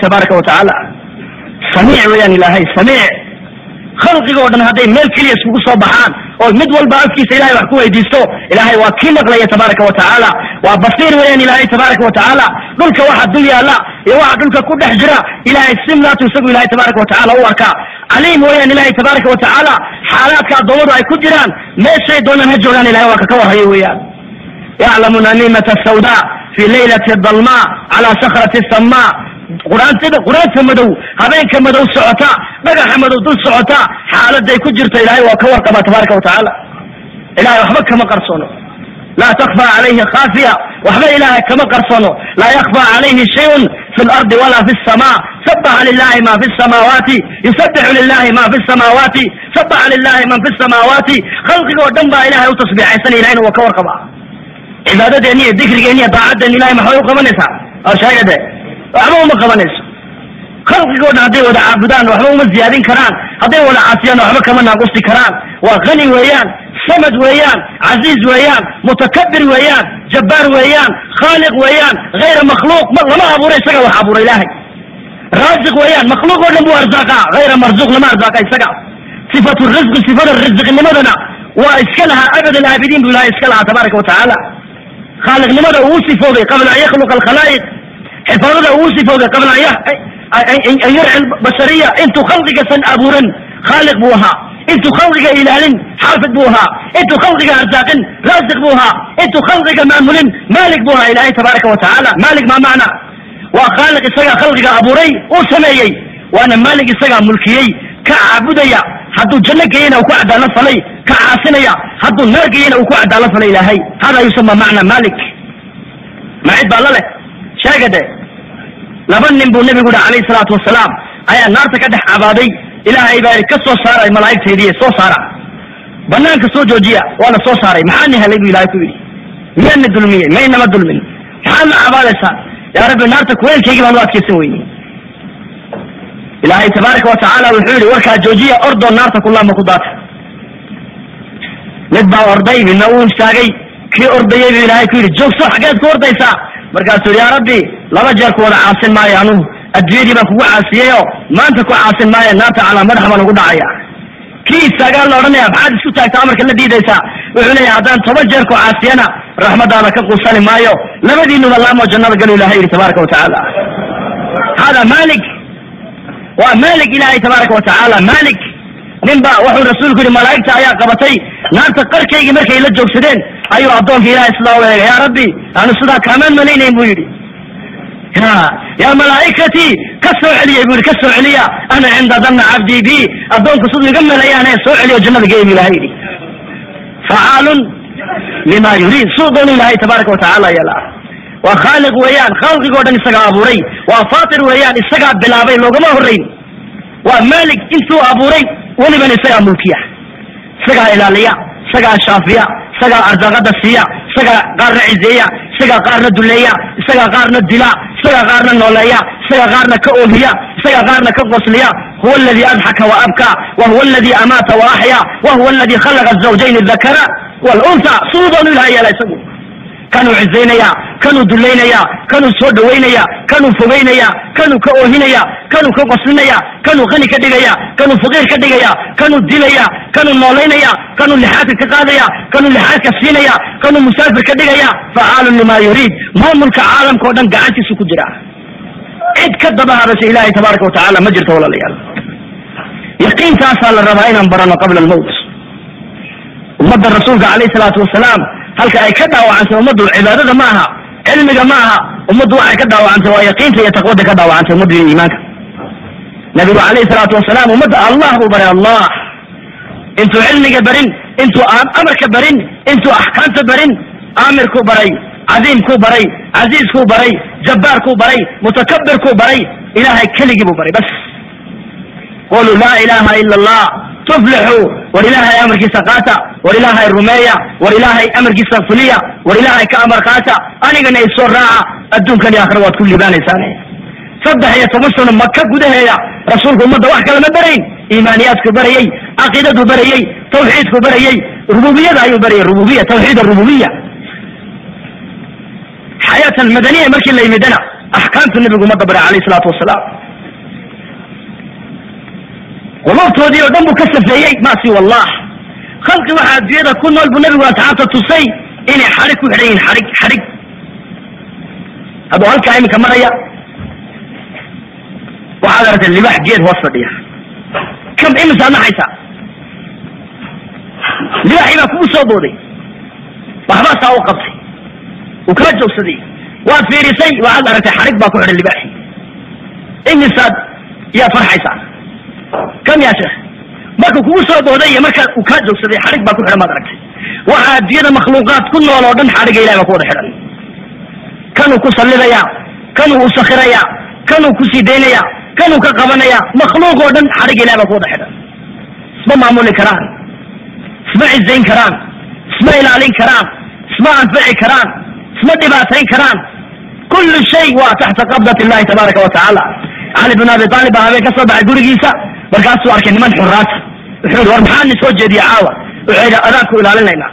Tabaaraka watacaala samiic weeyaan Ilaahay, samiic. Khalqigoo dhan hadday meel keliya iskugu soo baxaan oo mid walba afkiisa Ilahay wax ku weydiisto, Ilaahay waa kii maqlaya, tabaaraka wa tacaala. Waa basiir weeyaan Ilaahay, tabaaraka wa tacaala. Dhulka waxa dul yaalla iyo waxa dhulka ku dhex jira, Ilahay simlaatu isagu Ilahay, tabaaraka wa tacaala, u arkaa. Caliim weeyaan Ilahay, tabaaraka wa tacaala. Xaalaadka addoommadu ay ku jiraan, meeshay doonaan ha joogaan, Ilahay waa ka warhayo weeyaan. Yaclamu namiimata sawda fi laylati dalma cala sakrati sama. Quraantada, quraanta madow, habeenka madow socota, dhagaxa madow dul socota, xaaladay ku jirto Ilahay waa ka warqabaa, tabaaraka wa tacaala. Ilahay waxba kama qarsoono. Laa takfa calayhi khaafiya, waxba Ilahay kama qarsoono. Laa yakfa calayhi shayun fi lardi walaa fi lsama. Sabaxa lilahi ma fi samaawaati, yusabixu lilahi ma fi samaawaati, sabaxa lilahi man fi samaawaati. Khalqigoo dhan baa Ilahay u tasbiixaysan, Ilahayna waa ka warqabaa. Cibaadadeeni iyo dikrigeeni iyo daacaddeeni Ilahay maxbay u qabanaysaa? Oo sheegade, waxba uma qabanayso. Khalqigoo dhan hadday wada caabudaan, waxba uma ziyaadin karaan. Hadday wada caasiyaan, waxba kama naaqusi karaan. Waa qani weeyaan, samad weeyaan, casiiz weeyaan, mutakabir weeyaan, jabbaar weeyaan, khaaliq weeyaan, hayra makhluuq, lama abuura, isaga wax abuura Ilaahay. Raasiq weeyaan, makhluuq oo dhan buu arsaaqaa, hayra marzuuq, lama arsaaqa isaga. Sifatu risqi, sifada risiqnimadana waa iska lahaa, abad alaabidiin buu Ilahay iska lahaa, tabaaraka wa tacaala. Khaaliqnimada uu sifoobay qabla an yakhluqa alkhalaa'iq, xifaadada uu sifoobay qabla an yurci bashariya, intuu khalqigasan abuuran khaaliq buu ahaa, intuu khalqiga ilaalin xaafid buu ahaa, intuu khalqiga arsaaqin raasiq buu ahaa, intuu khalqiga maamulin maalik buu ahaa Ilahay, tabaaraka wa tacaala. Maalik maa macna? Waa khaaliq, isagaa khalqiga abuuray, uu sameeyey, waana maalik, isagaa mulkiyey. Ka caabudaya hadduu janno geeyena uu ku cadaalad falay, ka caasinaya hadduu naar geeyena uu ku cadaalad falay Ilaahay. Hada yusama macna maalik. Ma cid baa la leh? Sheega de. Laba nin buu nebigu yihi, calayhi salaatu wasalaam, ayaa naarta ka dhex cabaaday. Ilaahay baa yidhi: "Ka soo saaray malaa'igtaydiiy, soo saara, banaanka soo joojiya." Waa la soo saaray. "Maxaa ni helay?" buu Ilahay ku yidhi. "Miyaana dulmiyey?" "Maynama dulmin." "Maxaad la cabaadaysaa?" "Yaa Rabbi, naarta kuleylkaygii baan u adkaysan weyney." Ilaahay, tabaaraka wa tacaala, wuxuu yidhi: "Warkaa joojiya, ordoo naarta kulaama ku daata." Mid baa orday, midna uu istaagay. Kii ordayay buu Ilaahay ku yidhi: "Joogso, xaggeed ku ordaysaa?" Markaasuu yidhi: "Yaa Rabbi, laba jeer ku wada caasin maayo anugu. Adduunyadii baan kugu caasiyeyo, maanta ku caasin maayo, naarta calaa madax baan ugu dhacaya." Kii istaagaa la odhanaya: "Maxaad isku taagta, amarka la diidaysaa?" Wuxuu leeyahay: "Haddaan 10 jeer ku caasiyana, raxmadaada ka quusani maayo." "Labadiinuba laamoo jannada galu," Ilahay yidhi, tabaaraka wa tacaala. Hada maalik, waa maalik Ilaahay, tabaaraka wa tacaala, maalik. Nin ba wuxuu rasuulku yidhi malaa'igta ayaa qabatay, naarta qarkaygii markay la joogsadeen ayuu addoonka Ilahay sidaa u eegay. "Yaa Rabbi, aanu sidaa kaamaan malaynayn," buu yidhi. "Ya yaa malaa'ikatii, ka soo celiyay," buu yidhi, "ka soo celiya. Ana cinda danna cabdii bi, addoonku siduu iga maleeyaane soo celiyo, jannada geey," bu Ilahay yidhi. Facaalun lima yuriid, suu doonu Ilahay, tabaaraka wa tacaala, yeelaa. Waa khaaliq weeyaan, khalqigoo dhan isagaa abuuray. Waa faatir weeyaan, isagaa bilaabay, loogama horrayn. Waa maalik, intuu abuuray welibana isagaa mulkiya, isagaa ilaaliya, isagaa shaafiya, isagaa arsaaqada siiya, isagaa qaarna cizeeya, isagaa qaarna duleeya, isagaa qaarna dila, isagaa qaarna nooleeya, isagaa qaarna ka oohiya, isagaa qaarna ka qosliya. Huwa aladi adxaka wa abka, wa huwa aladi amaata wa axya, wa huwa aladi khalaqa azawjayn adakara walunha. Siduu doonu Ilahay yeela isagu. Kanuu cizaynaya, kanuu dullaynaya, kanuu soo dhawaynaya, kanuu fogaynaya, kanuu ka oohinaya, kanuu ka qoslinaya, kanuu qani ka dhigaya, kanuu faqiir ka dhigaya, kanuu dilaya, kanuu noolaynaya, kanuu lixaadka ka qaadaya, kanuu lixaadka siinaya, kanuu musaafir ka dhigaya. Facaalun lima yuriid. Maamulka caalamka o dhan gacantiisu ku jira. Cid ka daba hadasha Ilahay, tabaaraka wa tacaala, ma jirto. Walaalayaal, yaqiintaasaa la rabaa inaan barano qabla almowt. Ummadda rasuulka, calayhi salaatu wasalaam, halka ay ka dhaawacantay ummaddu cibaadada ma aha, cilmiga ma aha. Ummaddu waxay ka dhaawacantay waa yaqiinta iyo taqwada ka dhaawacantay ummaddu iyo iimaanka. Nabigu, calayhi salaatu wasalaam, ummadda Allah buu baray. Allah intuu cilmiga barin, intuu amarka barin, intuu axkaamta barin, aamirkuu baray, cadiimkuu baray, casiiskuu baray, jabbaarkuu baray, mutakabirkuu baray, Ilaahay keligii buu baray bas. Quluu laa ilaha ila allah tuflixuu. War Ilaahay amarkiisa qaata, war Ilaahay rumeeya, war Ilaahay amarkiisa fuliya, war Ilaahay ka amar qaata, anigana isoo raaca, adduunkan iyo aakhira waad ku liibaanaysaan. 13 sano Maka gudaheeda rasuulku ummadda wax kale ma barayn. Iimaaniyaadku barayey, caqiidadu barayey, tawxiidku barayey, rububiyada ayuu barayey, rububiya, tawxiid arububiya. Xayaat almadaniya markii la yimidana Axkaamtu nebigu ummadda baray calayhi salaatu wasalaam, quluubtoodii oo dhan buu ka safeeyey. Maa siwa Allah khalqi waxaa adduunyada ku nool buu nebigu asxaabta tusay inay xadhig ku xidhan yihiin, xadhig xadhig. Hadduu halkaa iminka maraya waxaad aragtay libax geed hoos fadhiya, kam imisaad naxaysaa? Libaxii baa kugu soo booday, waxbaa saa u qabtay, uu kaa joogsaday, waad fiirisay, waxaad aragtay xadhig baa ku xidhan libaaxii. Imisaad yaad farxaysaa? Kam yaa sheekh? Markuu kugu soo booday iyo marka uu kaa joogsaday xadhig baa ku xidhan baad aragtay. Waxaa adduunyada makhluuqaad ku nool oo dhan xadhigga ilahi baa ku wada xidhan. Kanuu ku sallidayaa, kanuu u sakhirayaa, kanuu ku sii daynayaa, kanuu ka qabanaya, makhluuq oo dhan xadhigga ilahi baa ku wada xidhan. Isma maamuli karaan, isma cizayn karaan, isma ilaalin karaan, isma anfici karaan, isma dhibaatayn karaan. Kullu shay waa taxta qabdat illahi tabaaraka wa tacaala. Cali bin Abi Taalib baa habeen ka soo baxay gurigiisa, markaasuu arkay niman xuraasa. Wuxuu yidhi, war maxaa ni soo jeediya caawa? Wuxuu yidhi, adaan ku ilaalinaynaa.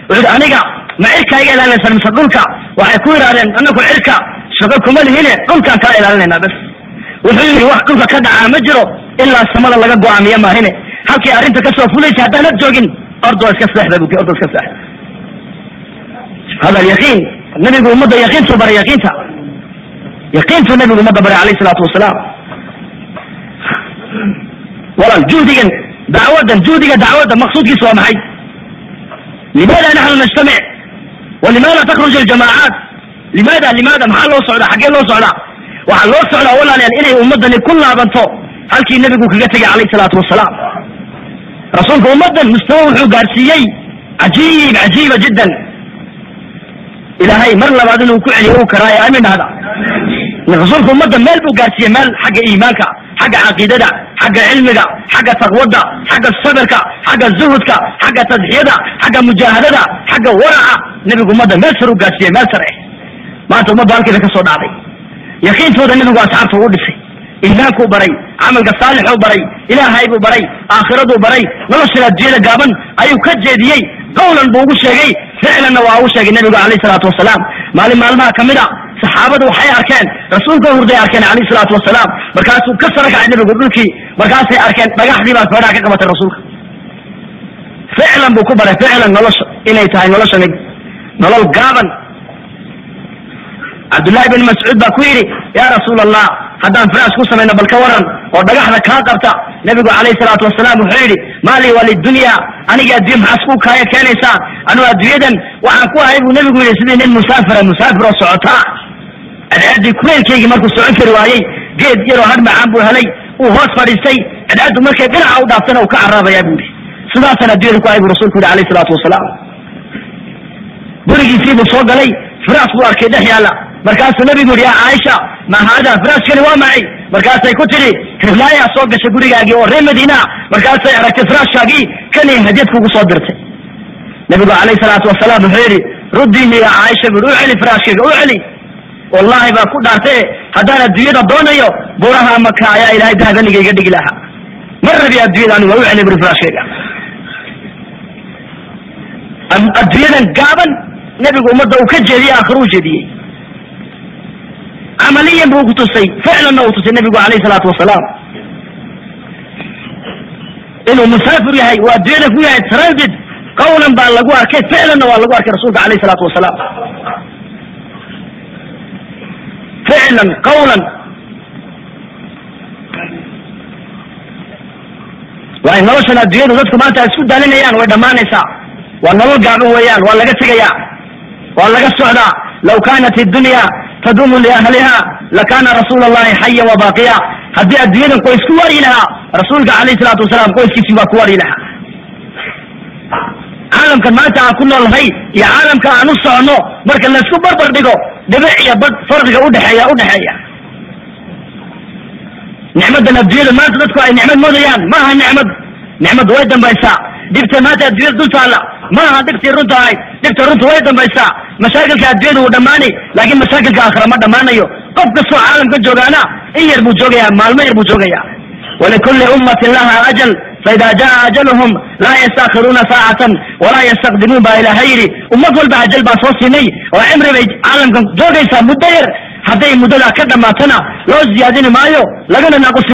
Wuxuu yidhi, aniga ma cirka iga ilaalinaysaan mise dhulka? Waxay ku yidhahdeen, anaku cirka shaqo kuma lihine, dhulkaan kaa ilaalinaynaa bas. Wuxuu yidhi, wax dhulka ka dhacaa ma jiro ilaa samada laga go'aamiye maahine. Halkii arrinta ka soo fulaysa haddaanad joogin, ordoo iska seexda bu, ordoo iska seexda. Hada alyaqiin, nabigu ummadda yaqiintuu baray, yaqiinta, yaqiintuu nabigu ummadda baray calayhi salaatu wasalaam. Walaal, juhdigan dacwadan, juhdiga dacwadda maqsuudkiisa waa maxay? Limaada naxnu najtamic walimaada takhruj aljamaacaat? Limaada, limaada? Maxaa loo socdaa? Xaggee loo socdaa? Waxaa loo socdaa, walaalayaal, inay ummaddani ku laabanto halkii nebigu kaga tegay calayhi salaatu wasalaam. Rasuulka ummaddan mustawa wuxuu gaarsiiyey cajiib, cajiiba jiddan. Ilaahay mar labaad inuu ku celiyo uu karaayo, aamin dhahda. Rasuulka ummadda meel buu gaarsiiyey, meel xagga iimaanka, xagga caqiidada, xagga cilmiga, xagga taqwada, xagga sabirka, xagga zuhudka, xagga tadxiyada, xagga mujaahadada, xagga waraca. Nebigu ummadda meel sare u gaarsiiyey, meel sare. Maanta ummadda halkeeda ka soo dhacday. Yaqiintooda nebigu asxaabta u dhisay, iimaankuu baray, camalka saalixuu baray, ilaahay buu baray, aakhiraduu baray, noloshan adduunyada gaaban ayuu ka jeediyey. Qawlan buu ugu sheegay, ficlanna waa ugu sheegay nebigu calayhi salaatu wasalaam. Maalin maalmaha ka mid a saxaabadu waxay arkeen rasuulka hurday arkeen calayhi salaatu wasalaam. Markaasuu ka sara kacay nebigu dhulkii, markaasay arkeen dhagaxdii baa feedhaha ka qabatay rasuulka. Ficlan buu ku baray, ficlan, nolosha inay tahay noloshani nolol gaaban. Cabdullaahi bin Mascuud baa ku yidhi, yaa rasuul Allah, haddaan firaash ku samayno bal ka waran oo dhagaxda kaa qabta? Nebigu calayhi salaatu wasalaam wuxuu yidhi, maa lii walidunya, aniga addunya maxaa isku kaaya keenaysaa? Anugu adduunyadan waxaan ku ahay buu nebigu yidhi sidii nin musaafira, musaafir oo socotaa. Cadceeddii kuleelkaygii markuu socon kari waayey, geed yaroo hadh macaan buu helay, uu hoos fadhiistay. Cadceeddu markay dhinaca u dhaaftana uu ka caraabayaa buu yidhi. Sidaasaan addunyada ku ahay buu rasuulku yidhi calayhi salaatu wasalaam. Gurigiisii buu soo galay, firaash buu arkay dhex yaalla. Markaasuu nebigu yidhi, yaa Caaisha, ma haada? Firaashkani waa maxay? Markaasay ku tidhi, hiblaayaa soo gashay gurigaagii oo reer Madiina, markaasay aragtay firaashkaagii kanay hadiyad kugu soo dirtay. Nebigu calayhi salaatu wasalaam wuxuu yidhi, ruddiini ya Caaisha bui, u celi firaashkayga, u celi. Wallahi baa ku dhaartee, haddaan adduunyada doonayo buuraha Maka ayaa ilaahay dahabaniga iga dhigi lahaa. Ma rabi adduunyada anigu, waa u celi buri firaashkayga. Adduunyadan gaaban nebigu ummadda uu ka jeediyey, aakhiro u jeediyey. Camaliyan buu ku tusay, ficlanna uu tusay nebigu calayhi salaatu wasalaam inuu musaafir yahay oo adduunyada ku yahay transit. Qawlan baa lagu arkay, ficlanna waa lagu arkay rasuulka calayhi salaatu wasalaam, ficlan, qawlan. Waa in noloshan adduunyadu dadku maanta ay isku daalinayaan way dhammaanaysaa. Waa nolol gaaban weeyaan, waa laga tegayaa, waa laga socdaa. Law kaanat iddunya taduumu liahliha lakana rasuul allahi xayan wa baaqiya. Haddii adduunyadan qoys ku wari lahaa, rasuulka calayhi salaatu wasalaam qoyskiisii baa ku wari lahaa. Caalamkan maanta aan ku noolnahay iyo caalamka aan u soconno marka laysku barbar dhigo, dhibic iyo bad farqiga udhexeeya udhexeeya. Nicmadan adduunyada maanta dadku ay nicmad moodayaan maaha nicmad, nicmad way dambaysaa. Dhibta maanta adduunyada dul taalla maaha dhibtii runta ahayd, dhibta runta way dambaysaa. Mashaakilka adduunyada wuu dhammaanay, laakiin mashaakilka aakhira ma dhammaanayo. Qof kastoo caalamka joogaana in yar buu joogayaa, maalmo yar buu joogayaa. Walikulli ummatin laha ajal, faida jaa ajaluhum laa yastakhiruuna saacatan walaa yastaqdimuun baa ilaahay yidhi. Ummad walba ajal baa soo siinay oo cimri bay caalamkan joogaysaa muddo yar. Hadday muddadaa ka dhammaatana loo ziyaadini maayo, lagana naaqusi.